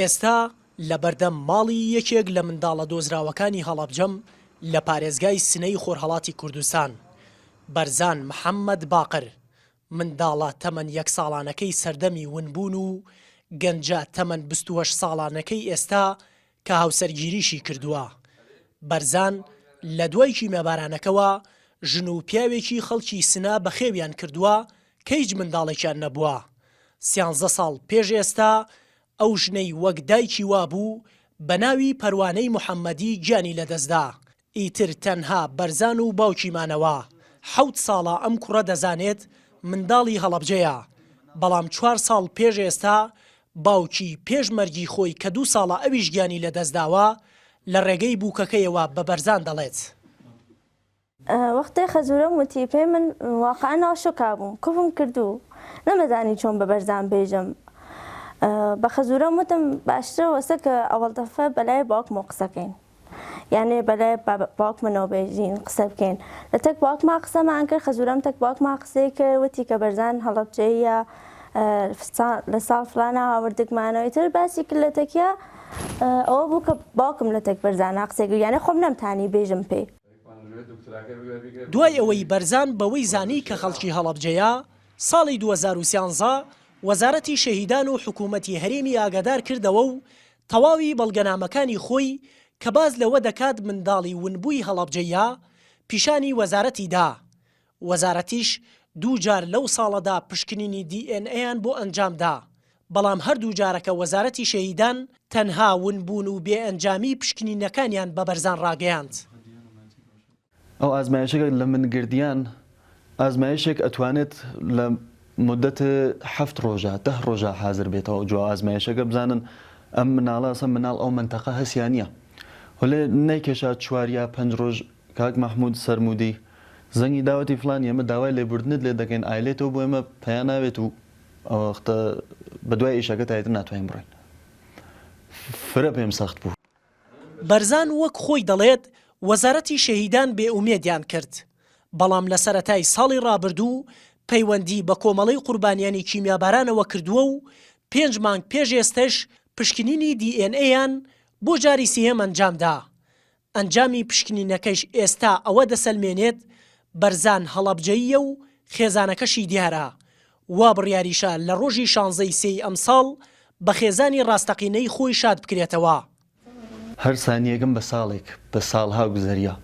ئێستا لەبەردەم ماڵی یەکێک لە منداڵە دۆزراوەکانی هەڵەبجەم لە پارێزگای سنەی خۆرهەڵاتی کوردستان، بەرزان محەممەد باقر، منداڵە تەمەن یەک ساڵانەکەی سەردەمی ونبوون و گەنجە تەمەن 28 ساڵانەکەی ئێستا کە هاوسەرگیریشی کردووە. بەرزان لە دوای کیمیابارانەکەوە ژن و پیاوێکی خەڵکی سنە بەخێویان کردووە کە هیچ منداڵێکیان نەبووە. سیانزە ساڵ پێش ئێستا ئەو ژنەی وەک دایکی وابوو بە ناوی پەروانەی محەمەدی گیانی لەدەستدا، ئیتر تەنها بەرزان و باوکی مانەوە، حەوت ساڵە ئەم کوڕە دەزانێت منداڵی هەڵەبجەیە، بەڵام چوار ساڵ پێش ئێستا باوکی پێش مەرگی خۆی کە دوو ساڵە ئەویش گیانی لەدەستداوە، لە ڕێگەی بووکەکەیەوە بە بەرزان دەڵێت. وەختێ خەزورەم وتی پێ من واقعا ناو شۆکا بووم کوفم کردو نەمەزانی چۆن بە بەرزان بێژم بە خەزورەم وتم باشترە وەسە کە ئەوەڵ دەفە بەلای باوکمەوە قسەکەین یانێ بەلای باوکمنەوە بێژین قسە بکەین لە تەک باوکما قسەمان کرد خەزورەم تەک باوکما قسەی کرد وتی کە بەرزان هەڵەبجەیە لە ساڵ فلانە هاوردگمانەوەی تر باسی کرد لە تەکیا ئەوە بوو کە باوکم لە تەک بەرزانا قسەی کرد یانێ خۆم نەمتانی بێژم پێی. دوای ئەوەی بەرزان بەوەی زانی کە خەڵکی هەڵەبجەیە، ساڵی 2013 وەزارەتی شەهیدان و حکوومەتی هەرێمی ئاگادار کردەوە و تەواوی بەڵگەنامەکانی خۆی کە باس لەوە دەکات منداڵی ونبووی هەڵەبجەیە، پیشانی وەزارەتی دا. وەزارەتیش دوو جار لەو ساڵەدا پشکنینی دی ئێن ئەیان بۆ ئەنجام دا، بەڵام هەردوو جارەکە وەزارەتی شەهیدان تەنها ونبوون و بێ ئەنجامی پشکنینەکانیان بە بەرزان ڕاگەیاند. ئەو ئازمایشەکە لە من گردیان ئازمایشێک ئەتوانێت لە مدەت حەفت ڕۆژا دە ڕۆژا حازر بێتەوە جواب ئازمایشەکە بزانن ئەم مناڵە ئەسە مناڵ ئەو مەنتەقە هەس یا نیە هۆلێ نەیکێشا چوار یا پەنج ڕۆژ کاک مەحمود سەرمودی زەنگی داوەتی فلانی ئێمە داوای لێبوردنت لێ دەکەین ئایلێتەوە بۆ ئێمە پەیا ناوێت و ئەوەختە بەدوای ئیشەکە تا ئیتر ناتوانین بڕۆین فرە پێم سەخت بوو. بەرزان وەک خۆی دەڵێت وەزارەتی شەهیدان بێ ئومێدیان کرد، بەڵام لە سەرەتای ساڵی ڕابردوو پەیوەندی بە کۆمەڵەی قوربانیانی کیمیابارانەوە کردووە و پێنج مانگ پێش ئێستەش پشکنینی دی ئێن ئەیان بۆ جاری سێیەم ئەنجامدا ئەنجامی پشکنینەکەیش ئێستا ئەوە دەسەلمێنێت بەرزان هەڵەبجەییە و خێزانەکەشی دیارە، وا بڕیاریشە لە ڕۆژی شانزەی سێی ئەمساڵ بە خێزانی ڕاستەقینەی خۆی شاد بکرێتەوە. هەر سانیەکم بە ساڵێک بە ساڵها گوزەریا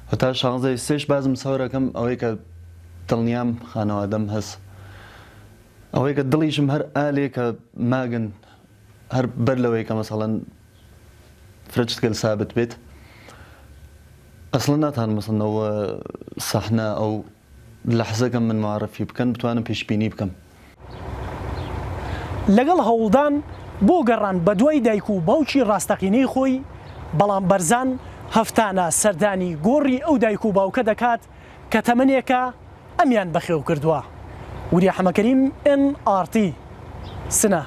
و تا شانزەی سێش بازم سەورەکەم ئەوەی کە دڵنیام خانەوادەم هەس ئەوەی کە دڵیشم هەر ئالێ کە ماگن هەر بەر لەوەی کە مەسەڵەن فرە چتگەل سابت بێت ئەسڵەن ناتانم مەسەڵەن ئەو سەحنە ئەو لەحزەکەم من معرفی بکەن بتوانم پێشبینی بکەم. لەگەڵ هەوڵدان بۆ گەڕان بەدوای دایک و باوکی ڕاستەقینەی خۆی، بەڵام بەرزان هەفتانە سەردانی گۆڕی ئەو دایک و باوکە دەکات کە تەمەنێکە ئەمیان بەخێو کردووە. وریا حەمەکەریم، ئێن ئاڕ تی، سنە.